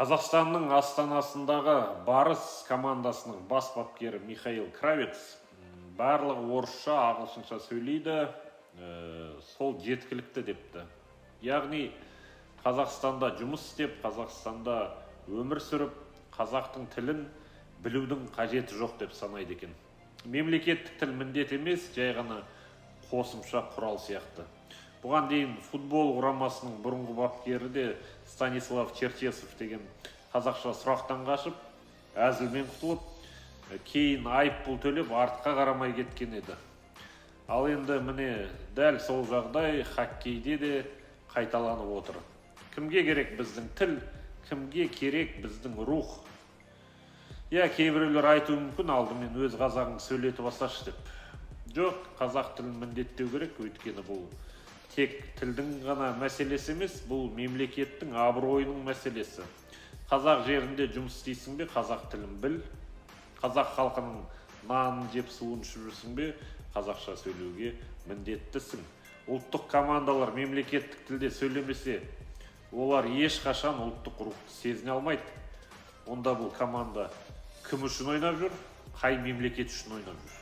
Қазақстанның астанасындағы «Барыс» командасының бас бапкері Михаил Кравец барлығы орысша, ағылшынша сөйлейді, сол жеткілікті депті. Яғни Қазақстанда жұмыс істеп, Қазақстанда өмір сүріп, қазақтың тілін білудің қажеті жоқ деп санайды екен. Мемлекеттік тіл міндет емес, жай ғана қосымша құрал сияқты. Бұған дейін футбол құрамасының бұрынғы бапкері де, Станислав Черчесов деген, қазақша сұрақтан қашып, әзілмен құтылып, кейін айыппұл төлеп, артқа қарамай кеткен еді. Ал енді міне, дәл сол жағдай хоккейде де қайталанып отыр. Кімге керек біздің тіл, кімге керек біздің рух? Иә, кейбіреулер айтуы мүмкін: «Алдымен өз қазағыңды сөйлетіп алсашы», – деп. Жоқ, қазақ тілін міндеттеу керек, өйткені бұл тек тілдің ғана мәселесі емес, бұл мемлекеттің абыройының мәселесі. Қазақ жерінде жұмыс істейсің бе, қазақ тілін біл. Қазақ халқының нанын жеп, суын ішіп жүрсің бе, қазақша сөйлеуге міндеттісің. Ұлттық командалар мемлекеттік тілде сөйлемесе, олар ешқашан ұлттық рухты сезіне алмайды. Онда бұл команда кім үшін ойнап жүр, қай мемлекет үшін ойнап жүр?